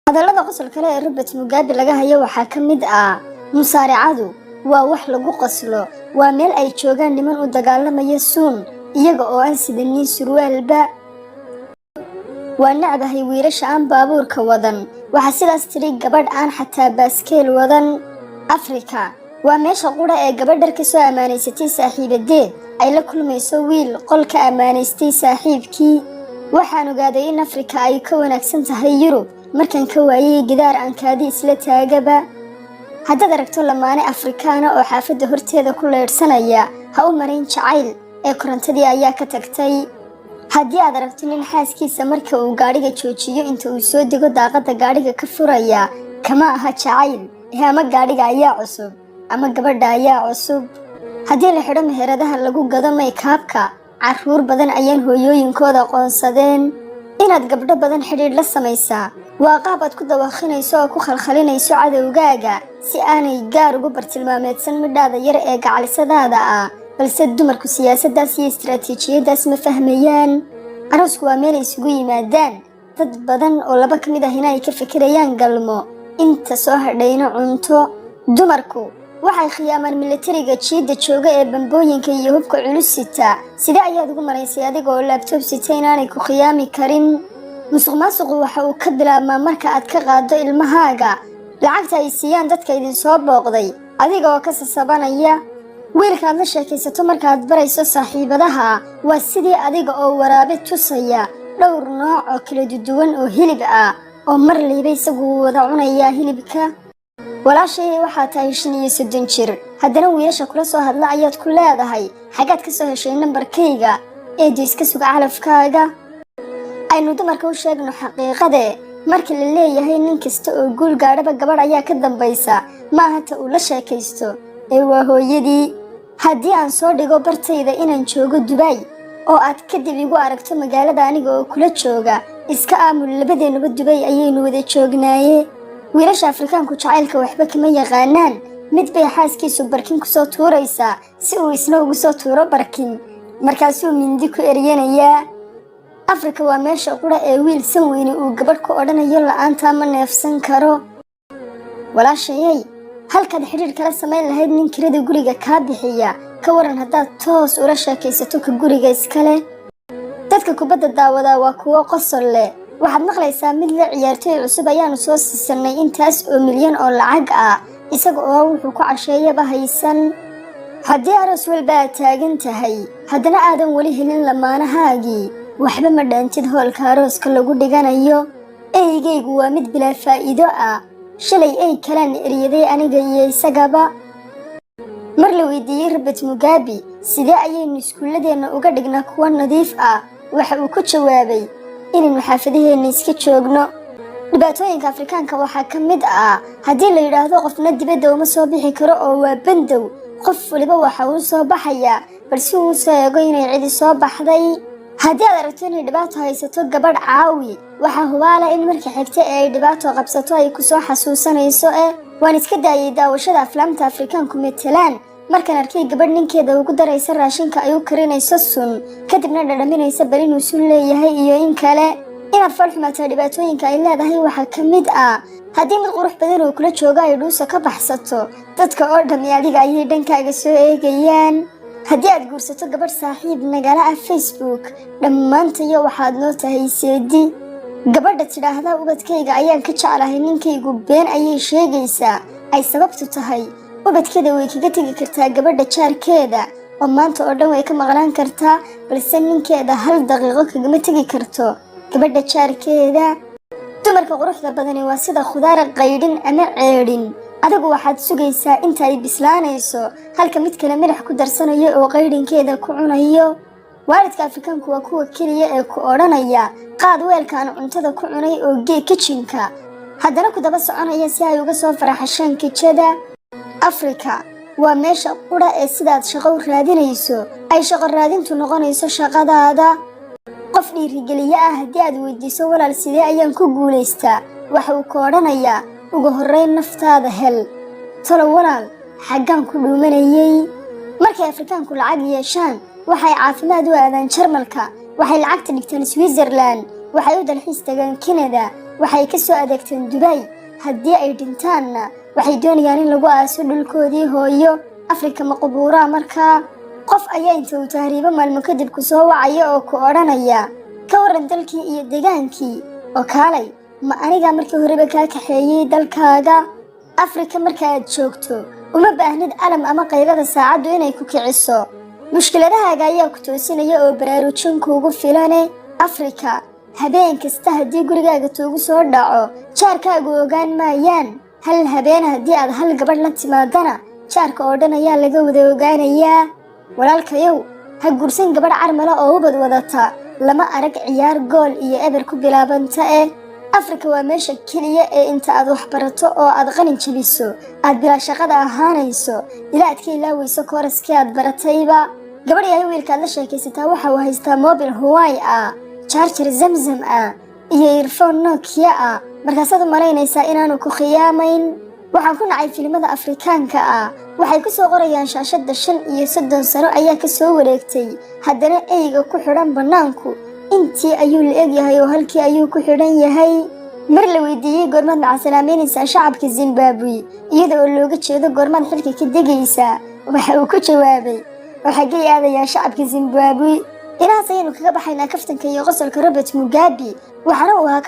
Hadallada qosol kale ee Robert Mugabe laga hayo waxaa ka mid ah: "Musaaricadu waa wax lagu qoslo. Waa meel ay joogaan niman u dagaalamaya suun iyaga oo aan sidanin surwaalba." "Waa nacbahay wiilasha aan baabuurka wadan." Waxaa sidaas tidhi gabadh aan xataa baaskeel wadan. Afrika waa meesha qura ee gabadh dhar ka soo ammaanaysatay saaxiibadeed ay la kulmayso wiil qol ka ammaanaystay saaxiibkii. "Waxaan ogaaday in Afrika ay ka wanaagsan tahay Yurub markaan ka waayay gidaar aan kaadi isla taagaba." Haddaad aragto lamaane Afrikaana oo xaafadda horteeda ku leydhsanaya, ha u marayn jacayl ee korontadii ayaa ka tagtay. Haddii aad aragto nin xaaskiisa marka uu gaadhiga joojiyo inta uu soo dego daaqadda gaadhiga ka furaya, kama aha jacayl ee ama gaadhiga ayaa cusub ama gabadha ayaa cusub. Haddii la xidho meheradaha lagu gado maykaabka, carruur badan ayaan hooyooyinkooda qoonsadeen. Inaad gabdho badan xidhiidh la samaysaa waa qaab aad ku dawakhinayso oo ku khalkhalinayso cadowgaaga, si aanay gaar ugu bartilmaameedsan midhaada yar ee gacalisadaada ah. Balse dumarku siyaasaddaas iyo istaraatiijiyaddaas ma fahmayaan. Aroosku waa meel ay isugu yimaadaan dad badan oo laba ka mid ahina ay ka fikirayaan galmo, inta soo hadhayna cunto. Dumarku waxay khiyaamaan milatariga jiidda jooga ee bambooyinka iyo hubka culus sita. Sidee ayaad ugu maraysay adiga oo laptop sita inaanay ku khiyaami karin? Musuq maasuqu waxa uu ka bilaabmaa marka aad ka qaado ilmahaaga lacagta ay siiyaan dadka idinsoo booqday, adiga oo ka sasabanaya. Wiilka aad la sheekaysato markaad barayso saaxiibadaha waa sidii adiga oo waraabe tusaya dhowr nooc oo kala duwan oo hilib ah, oo mar liiba isagu wada cunayaa hilibka. Walaashay, waxaa tahay 35 jir, haddana wiilasha kula soo hadla ayaad ku leedahay: "Xaggaad ka soo heshay nambarkayga?" Eedo, iska suga calafkaaga. Aynu dumarka u sheegno xaqiiqade: marka la leeyahay nin kasta oo guul gaadhaba gabadh ayaa ka dambaysa, ma aha ta uu la sheekaysto ee waa hooyadii. Haddii aan soo dhigo bartayda inaan joogo Dubai oo aad kadib igu aragto magaalada aniga oo kula jooga, iska aamul, labadeennuba Dubay ayaynu wada joognaaye. Wiilasha Afrikaanku jacaylka waxba kama yaqaanaan. Mid bay xaaskiisu barkin kusoo tuuraysaa si uu isna ugu soo tuuro barkin, markaasuu mindi ku eryanayaa. Afrika waa meesha qura ee wiil san weyne uu gabadh ku odhanayo: "La-aantaa ma neefsan karo." Walaashayay, halkaad xidhiir kala samayn lahayd nin kirada guriga kaa bixiya, ka waran haddaad toos ula sheekaysato ka guriga iskale? Dadka kubadda daawadaa waa kuwo qosol leh. Waxaad maqlaysaa mid la ciyaartoy cusub ayaanu soo siisanay intaas oo milyan oo lacag ah, isaga oo wuxuu ku casheeyaba haysan. Haddii aroos walba aad taagan tahay, haddana aadan weli helin lamaanahaagii, waxba ma dhaantid hoolka arooska lagu dhiganayo. Eygaygu waa mid bilaa faa'iido ah. Shalay ey kalaan eryaday aniga iyo isagaba. Mar la weydiiyey Robert Mugabe sidee ayaynu iskuulladeenna uga dhignaa kuwo nadiif ah, waxa uu ku jawaabay inaynu xaafadaheenna iska joogno. Dhibaatooyinka Afrikaanka waxaa ka mid ah haddii la yidhaahdo qofna dibadda uma soo bixi karo oo waa bandow, qof waliba waxa uu soo baxayaa bal si uu soo eego inay cidi soo baxday. Haddii aad aragto inay dhibaato haysato gabadh, caawi. Waxaa hubaala in marka xigta ee ay dhibaato qabsato ay kusoo xasuusanayso. Waan iska daayay daawashada aflaamta Afrikaanku metelaan markaan arkay gabadh ninkeeda ugu daraysa raashinka ay u karinayso sun, kadibna dhadhaminaysa bal inuu sun leeyahay iyo in kale. Inaad fool xumaataa dhibaatooyinka ay leedahay waxaa ka mid ah haddii mid qurux badan oo kula joogo ay dhuusa ka baxsato, dadka oo dhammi adiga ayay dhankaaga soo eegayaan. Haddii aad guursato gabadh saaxiib nagala ah Facebook, dhammaantayo waxaad noo tahay seedi. Gabadha tidhaahda "Ubadkayga ayaan ka jeclahay ninkaygu" been ayay sheegaysaa. Ay sababtu tahay, ubadkeeda way kaga tegi kartaa gabadha jaarkeeda oo maanta oo dhan way ka maqnaan kartaa, balse ninkeeda hal daqiiqo kagama tegi karto gabadha jaarkeeda. Dumarka quruxda badani waa sida khudaar qaydhin ama ceedhin. Adigu waxaad sugaysaa inta ay bislaanayso, halka mid kale madax ku darsanayo oo qaydhinkeeda ku cunayo. Waalidka Afrikaanku waa kuwa keliya ee ku odhanaya: "Qaad weelkaan cuntada ku cunay oo gee kitchen-ka," haddana ku daba soconaya si ay uga soo faraxashaan kijada. Afrika waa meesha qura ee sidaad shaqo u raadinayso ay shaqo raadintu noqonayso shaqadaada. Qof dhiirigeliye ah haddii aad weydiiso: "Walaal, sidee ayaan ku guulaystaa?" waxa uu ka odhanayaa: "Ugu horreyn naftaada hel." Talo walaal, xaggaan ku dhuumanayay? Markay Afrikaanku lacag yeeshaan, waxay caafimaad u aadaan Jarmalka, waxay lacagta dhigtaan Switzerland, waxay u dalxiis tagaan Kanada. Waxay ka soo adeegteen Dubay. Haddii ay dhintaanna, waxay doonayaan in lagu aaso dhulkoodii hooyo. Afrika ma qubuuraa? Markaa qof ayaa inta uu tahriibo maalmo kadib ku soo wacaya oo ku odhanaya, "Ka waran dalkii iyo degaankii?" Oo kaalay, ma anigaa markii horeba kaa kaxeeyey dalkaaga? Afrika marka aad joogto, uma baahnid alarm ama qaylada saacaddu inay ku kiciso. Mushkiladahaaga ayaa ku toosinaya oo baraarujin kuugu filane. Afrika habeen kasta haddii gurigaaga tuugu soo dhaco, jaarkaagu ogaan maayaan. Hal habeen haddii aad hal gabadh la timaadana, jaarka oo dhan ayaa laga wada ogaanayaa. Walaalkayow, ha guursan gabadh carmala oo ubad wadata. Lama arag ciyaar 0-0 ku bilaabanta. Afrika waa meesha keliya ee inta aad wax barato oo aad qalin jabiso, aad bilaa shaqada ahaanayso ilaa aad ka ilaaweyso kooraskii aad baratayba. Gabadh yahay, wiilka aad la sheekaysataa waxa uu haystaa mobil Huawei ah, charger Zamzam ah iyo earphone Nokia ah. Markaasaad u malaynaysaa inaanu ku khiyaamayn. Waxaan ku nacay filimada Afrikaanka ah. Waxay ku soo qorayaan shaashadda 35 sano ayaa ka soo wareegtay, haddana eyga ku xidhan bannaanku intii ayuu la egyahay oo halkii ayuu ku xidhan yahay. Mar la weydiiyey, "Goormaad macasalaameynaysaa shacabka Zimbabwe?" iyada oo looga jeedo "Goormaad xilka ka degaysaa?" waxa uu ku jawaabay, "Oo xaggay aadayaa shacabka Zimbabwe?" Inahaas ayaynu kaga baxaynaa kaftanka iyo qosolka Robert Mugabe, waxaana uu ahaa.